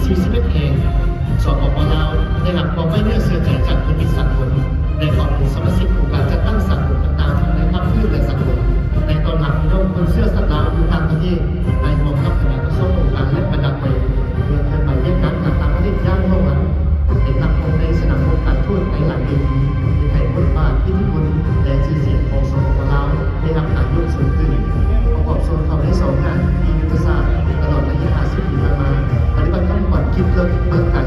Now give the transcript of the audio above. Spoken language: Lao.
ສີ່ສິບເອັດແຫ່ງ ສປປ ລາວ ໄດ້ຮັບຄວາມໄວ້ເນື້ອເຊື່ອໃຈຈາກພັນທະມິດສາກົນ ໄດ້ເຂົ້າເປັນສະມາຊິກອົງການຈັດຕັ້ງສາກົນຕ່າງໆ ທັງໃນພາກພື້ນ ແລະ ສາກົນ ໄດ້ຕ້ອນຮັບພີ່ນ້ອງຄົນເຊື້ອຊາດລາວຢູ່ຕ່າງປະເທດ ໃຫ້ຮ່ວມກັບຄະນະກະຊວງອົງການ ແລະ ບັນດາແຂວງ ເພື່ອເຄື່ອນໄຫວວຽກງານການຕ່າງປະເທດຢ່າງຮອງຮັບ ເປັນຫຼັກຂອງໃນສະໜາມວົງການທູດໃນຫຼາຍເວທີ ເຮັດໃຫ້ບົດບາດ, ອິດທິພົນ ແລະ ຊື່ສຽງຂອງ ສປປ ລາວ ໄດ້ຮັບການຍົກສູງຂຶ້ນ. ປະກອບສ່ວນເຂົ້າໃນສອງງານທີ່ຍຸດທະສາດຕະຫຼອດໄລຍະຫ້າສິບປີຜ່ານມາ ປະຕິບັດຄຳຂວັນຄິດເລື່ອງເບິ່ງການ